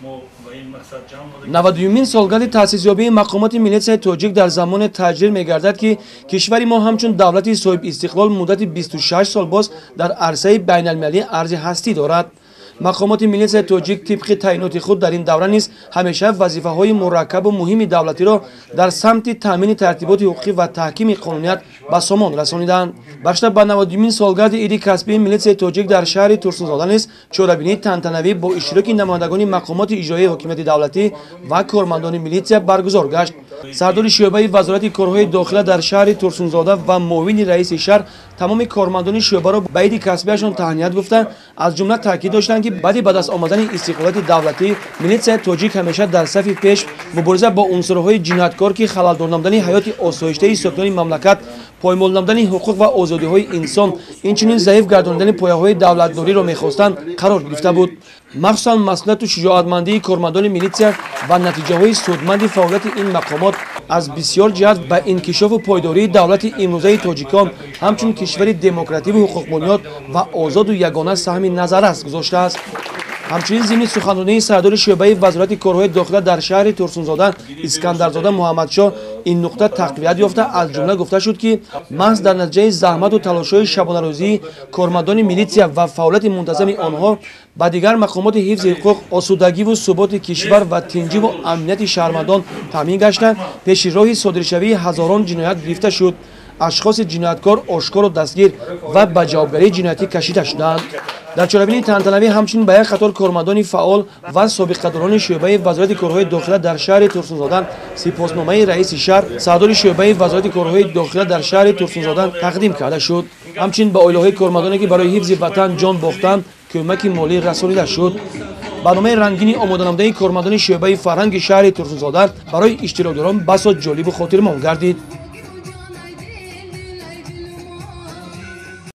Мо ба ин мақсад ҷамъ 90-юмин солгарди таъсисёбии мақомоти милитсияи тоҷик дар замоне таҷлил мегардад, ки кишвари мо ҳамчун давлати соҳибистиқлол муддати 26 сол боз дар арсаи байналмилалӣ арзи ҳастӣ дорад. Мақомоти милитсияи тоҷик тибқи таъиноти худ дар ин давра низ ҳамеша вазифаҳои мураккабу муҳими давлатиро дар самти таъмини тартиботи ҳуқуқӣ ва таҳкими қонуният ба сомон расониданд. Бахшида ба 90-юмин солгарди иди касбии милитсияи тоҷик дар шаҳри Турсунзода низ чорабинии тантанавӣ бо иштироки намояндагони мақомоти иҷроияи ҳокимияти давлатӣ ва кормандони милитсия баргузор гашт. Сардори шӯъбаи вазорати корҳои дохила дар шаҳри Турсунзода ва муовини раиси шаҳр тамоми кормандони шӯъбаро ба иди касбияшон таҳният гуфта, аз ҷумла таъкид доштанд, ки баъди ба даст омадани истиқлолияти давлатӣ милитсияи тоҷик ҳамеша дар сафи пеш мубориза бо унсурҳои ҷинояткор, ки халалдор намудани ҳаёти осоиштаи сокинони мамлакат, поймол намудани ҳуқуқ ва озодиҳои инсон, инчунин заиф гардонидани пояҳои давлатдориро мехостанд, қарор гирифта буд. Махсусан масъулияту шуҷоатмандии кормандони милитсия ва натиҷаҳои судманди фаъолияти ин мақомот аз бисёр ҷиҳат ба инкишофу пойдории давлати имрӯзаи тоҷикон ҳамчун кишвари демокративу ҳуқуқбунёд ва озоду ягона саҳми назаррас гузоштааст. Ҳамчунин зимни суханронии сардори шӯъбаи вазорати корҳои дохила дар шаҳри Турсунзода Искандарзода Муҳаммадшоҳ ин нуқта тақвият ёфта, аз ҷумла гуфта шуд, ки маҳз дар натиҷаи заҳмату талошҳои шабонарӯзии кормандони милитсия ва фаъолияти мунтазами онҳо ба дигар мақомоти ҳифзи ҳуқуқ осудагиву суботи кишвар ва тинҷиву амнияти шаҳрвандон таъмин гашта, пеши роҳи содиршавии ҳазорон ҷиноят гирифта шуд, ашхоси ҷинояткор ошкору дастгир ва ба ҷавобгарии ҷиноятӣ кашида шуданд. Дар чорабинии тантанавӣ ҳамчунин ба як қатор кормандони фаъол ва собиқадорони шӯъбаи вазорати корҳои дохила дар шаҳри Турсунзода сипосномаи раиси шаҳр, сардори шӯъбаи вазорати корҳои дохила дар шаҳри Турсунзода тақдим карда шуд. Ҳамчунин ба оилаҳои кормандоне, ки барои ҳифзи ватан ҷон бохтанд, кӯмаки молӣ расонида шуд. Барномаи рангини омоданамудаи кормандони шӯъбаи фарҳанги шаҳри Турсунзода барои иштирокдорон басо ҷолибу хотирмон гардид.